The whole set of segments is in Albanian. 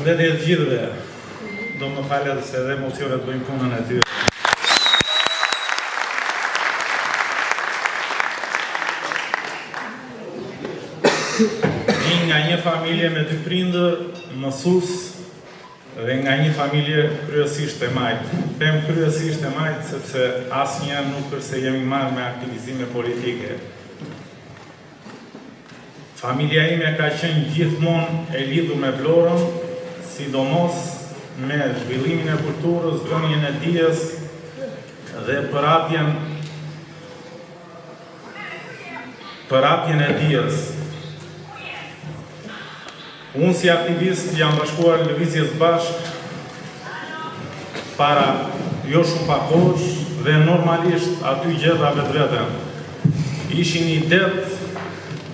Përshëndetje të gjithëve. Do më falni se edhe emocionet bëjnë punën e tyre. Vij nga një familje me dy prindër, mësues dhe nga një familje kryesisht e majtë. Them kryesisht e majtë sepse asnjëherë nuk është se jemi marrë me aktivizime politike. Familja ime ka qenë gjithmonë e lidhur me Vlorën, sidomos me zhvillimin e kulturës, dhënien e dijes dhe përhapjen përhapjen e dijes. Unë si aktivist jam bashkuar Lëvizjes Bashkë para jo shumë pak kohësh dhe normalisht aty gjeta vetveten. Ishin idetë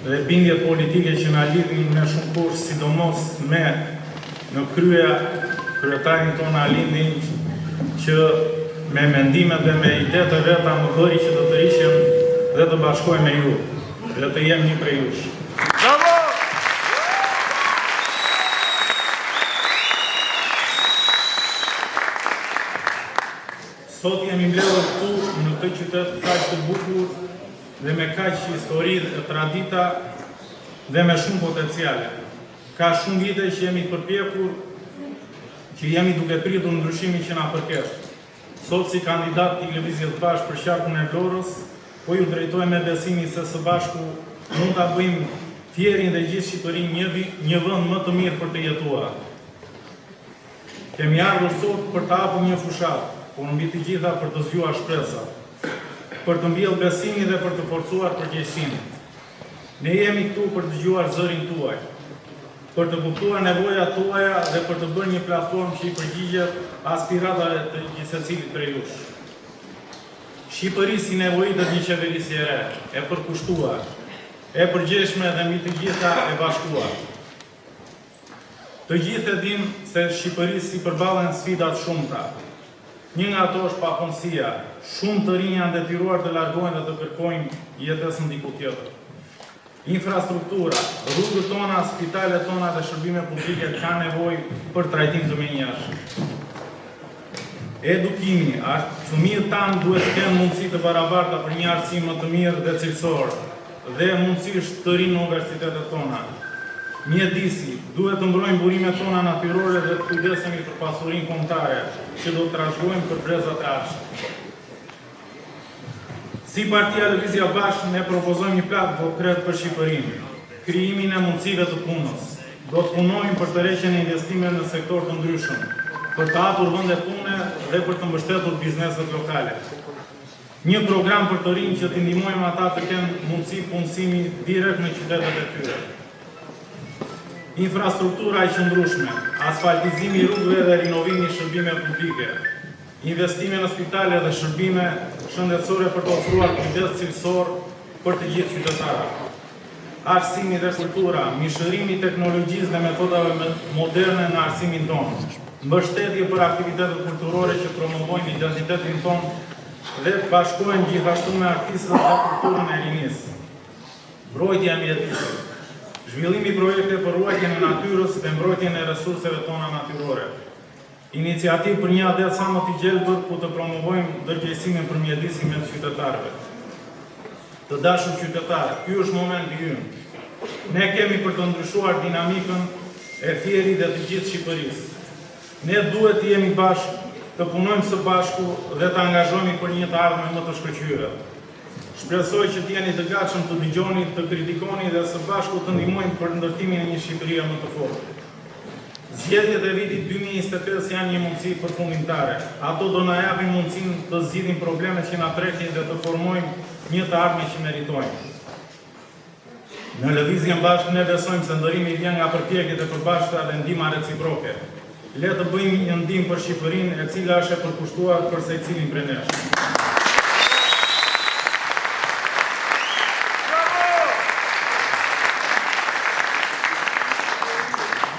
dhe bindjet politike që na lidhnin me shumëkush, sidomos me në krye kryetarin tonë Arlindin që me mendimet dhe me idetë e veta më bëri që të tërhiqem dhe të bashkohem me ju dhe të jem një prej jush. Bravo! Sot jemi mbledhur këtu në këtë qytet kaq të bukur dhe me kaq histori dhe tradita dhe me shumë potenciale. Ka shumë vite që jemi përpjekur që jemi duke pritur ndryshimin që na përket. Sot si kandidat i Lëvizjes Bashkë për qarkun e Vlorës, po ju drejtohem me besimin se së bashku mund ta bëjmë Fierin dhe gjithë Shqipërinë një një vend më të mirë për të jetuar. Kemi ardhur sot për të hapur një fushatë, por mbi të gjitha për të zgjuar shpresat, për të mbjellë besimin dhe për të forcuar përgjegjësinë. Ne jemi këtu për të dëgjuar zërin tuaj, për të kuptuar nevojat tuaja dhe për të bërë një platformë që i përgjigjet aspiratave të gjithsecilit prej jush. Shqipërisë i nevojitet një qeverisje e re, e përkushtuar, e përgjegjshme dhe mbi të gjitha e bashkuar. Të gjithë e dimë se Shqipërisë i përballen sfida të shumta. Një nga ato është papunësia. Shumë të rinj janë detyruar të largohen dhe të kërkojnë jetesën diku tjetër. Infrastruktura, rrugët tona, spitalet tona dhe shërbimet publike kanë nevojë për trajtim të menjëhershëm. Edukimi, fëmijët tanë duhet të kenë mundësi të barabarta për një arsim më të mirë dhe cilësor dhe mundësisht të rinj në universitetet tona. Mjedisi, duhet të mbrojmë burimet tona natyrore dhe të kujdesemi për pasurinë kombëtare që do të trashëgojmë për brezat e ardhshëm. Si Partia Lëvizja Bashkë ne propozojmë një plan konkret për Shqipërinë, krijimin e mundësive të punës. Do të punojmë për tërheqjen e investimeve në sektorë të ndryshëm, për të hapur vende pune dhe për të mbështetur bizneset lokale. Një program për të rinj që t'i ndihmojmë ata të kenë mundësi punësimi direkt në qytetet e tyre. Infrastruktura e qëndrueshme, asfaltizimi i rrugëve dhe rinovimi i shërbimeve publike, Investime në spitale dhe shërbime shëndetësore për të ofruar kujdes cilësor për të gjithë qytetarët. Arsimi dhe kultura, mishërimi i teknologjisë dhe metodave moderne në arsimin tonë. Mbështetje për aktivitetet kulturore që promovojnë identitetin tonë dhe bashkohen gjithashtu me artistët dhe kulturën e rinisë. Mbrojtja e mjedisit. Zhvillimi i projekteve për ruajtjen e natyrës dhe mbrojtjen e resurseve tona natyrore. Iniciativë për një atdhe sa më të gjelbër ku të promovojmë ndërgjegjësimin për mjedisin mes qytetarëve. Të dashur qytetarë, ky është momenti ynë. Ne kemi për të ndryshuar dinamikën e Fierit dhe të gjithë Shqipërisë. Ne duhet të jemi bashkë, të punojmë së bashku dhe të angazhohemi për një të ardhme më të shkëlqyer. Shpresoj që të jeni të gatshëm të dëgjoni, të kritikoni dhe së bashku të ndihmojmë për ndërtimin e një Shqipërie më të fortë. Zgjedhjet e vitit 2025 janë një mundësi përfundimtare. Ato do na japin mundësinë të zgjidhim problemet që na prekin dhe të formojmë një të ardhme që meritojmë. Në Lëvizjen Bashkë ne besojmë se ndërrimi vjen nga përpjekjet e përbashkëta dhe ndihma reciproke. Le të bëjmë një ndihmë për Shqipërinë, e cila është e përkushtuar për secilin prej nesh.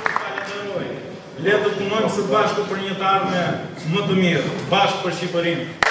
Ju falenderoj. Le të punojmë së bashku për një të ardhme më të mirë, bashkë për Shqipërinë.